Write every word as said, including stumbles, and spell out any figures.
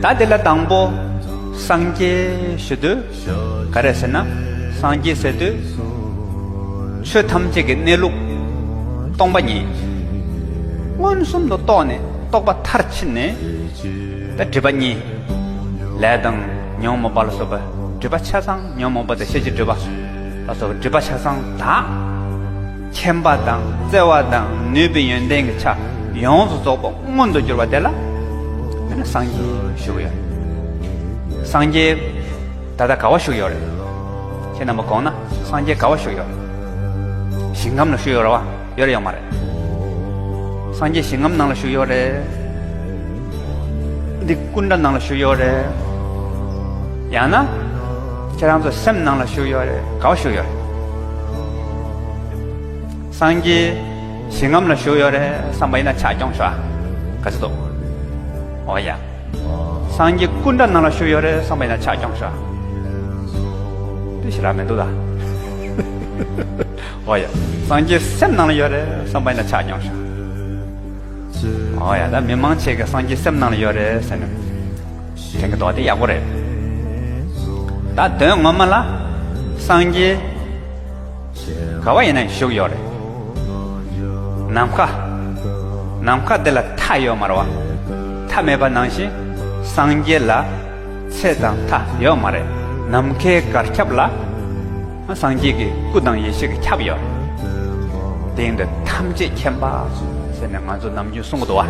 ད་དེ་ལ་དང་པོ་སངས་རྒྱས་ཞུ་དུས་ག་རེ་ཟེར་ན། སངས་རྒྱས་ཟེར་དུས་ཆོས་ཐམས་ཅད་ཀྱི་གནས་ལུགས་སྟོང་པ་ཉིད་མངོན་སུམ་དུ་རྟོགས་ནས། རྟོགས་པ་མཐར་ཕྱིན་ནས། ད་སྒྲིབ་པ་གཉིས། ལས་དང་ཉོན་མོངས་པ་ལ་སོགས་པ། སྒྲིབ་པ་ཆ་ཚང་། ཉོན་མོངས་པ་དང་ཤེས་བྱའི་སྒྲིབ་པ་ལ་སོགས་པ། སྒྲིབ་པ་ཆ་ཚང་དག་མཁྱེན་པ་དང་བརྩེ་བ་དང་ནུས་པའི་ཡོན་ཏན་གྱི་ཆ་ཡོངས་སུ་རྫོགས་པ་མངོན་དུ་གྱུར་པ་དེ་ལ། དེ་ནི་སངས་རྒྱས་ཞུ་གི་ཡོད། སངས་རྒྱས་ད་ལྟ་ག་བ་བཞུགས་ཡོད་རེད། ཁྱེད་རྣམ་པ་དགོངས་ན་སངས་རྒྱས་ག་བ་བཞུགས་ཡོད་རེད། ཞིང་ཁམས་ལ་བཞུགས་ཡོད་རེད་བ། ཡོད་རེད་ཡོད་མ་རེད། སངས་རྒྱས་ཞིང་ཁམས་ནང་ལ་བཞུགས་ཡོད་རེད། འདི་སྐུ་འདྲ་ནང་ལ་བཞུགས་ཡོད་རེད། ཡང་ན་ཁྱེད་རང་ཚོ་སེམས་ནང་ལ་བཞུགས་ཡོད་རེད། ག་བ་བཞུགས་ཡོད་རེད། སངས་རྒྱས་ཞིང་ཁམས་ལ་བཞུགས་ཡོད་རེད་བསམ་པ་ཡིན་ན་ཕྱག་རྐྱོང་ཤོག་ཨ། ག་ཚོད་འདུག་ཨོ་ཡ། སངས་རྒྱས་སྐུ་འདྲ་ནང་ལ་བཞུགས་ཡོད་རེད་བསམ་པ་ཡིན་ན་ཕྱག་རྐྱོང་ཤོག་ཨ། དེ་ཞེ་དྲག་མི་འདུག་ད། ཨོ་ཡ། སངས་རྒྱས་སེམས་ནང་ལ་ཡོད་རེད་བསམ་པ་ཡིན་ན་ཕྱག་རྐྱོང་ཤོག་ཨོ་ཡ། ད་མི་མང་ཆེ་གི་སངས་རྒྱས་སེམས་ནང་ལ་ཡོད་རེད་ཟེར་ནས་དྲན་གི་འདུག་དེ་ཡག་པོ་རེད། ད་དོན་ངོ་མ་ལ་སངས་རྒྱས་ག་བ་ཡིན་ན་བཞུགས་ཡོད་རེད། ནམ་མཁའ། ནམ་མཁའ་འདི་ལ་མཐའ་ཡོད་མ་རེད་བ། མཐའ་མེད་པ་ནང་བཞིན་སངས་རྒྱས་ལ་ཚད་དང་མཐའ་ཡོད་མ་རེད། ནམ་མཁའི་གར་ཁྱབ་ལ་སངས་རྒྱས་ཀྱི་སྐུ་དང་ཡེ་ཤེས་ཀྱི་ཁྱབ་ཡོད་རེད། དེ་ཡིན་དུས་ཐམས་ཅད་མཁྱེན་པ་ཟེར་ནས་ང་ཚོ་ནམ་རྒྱུན་གསུང་གི་འདུག་བ།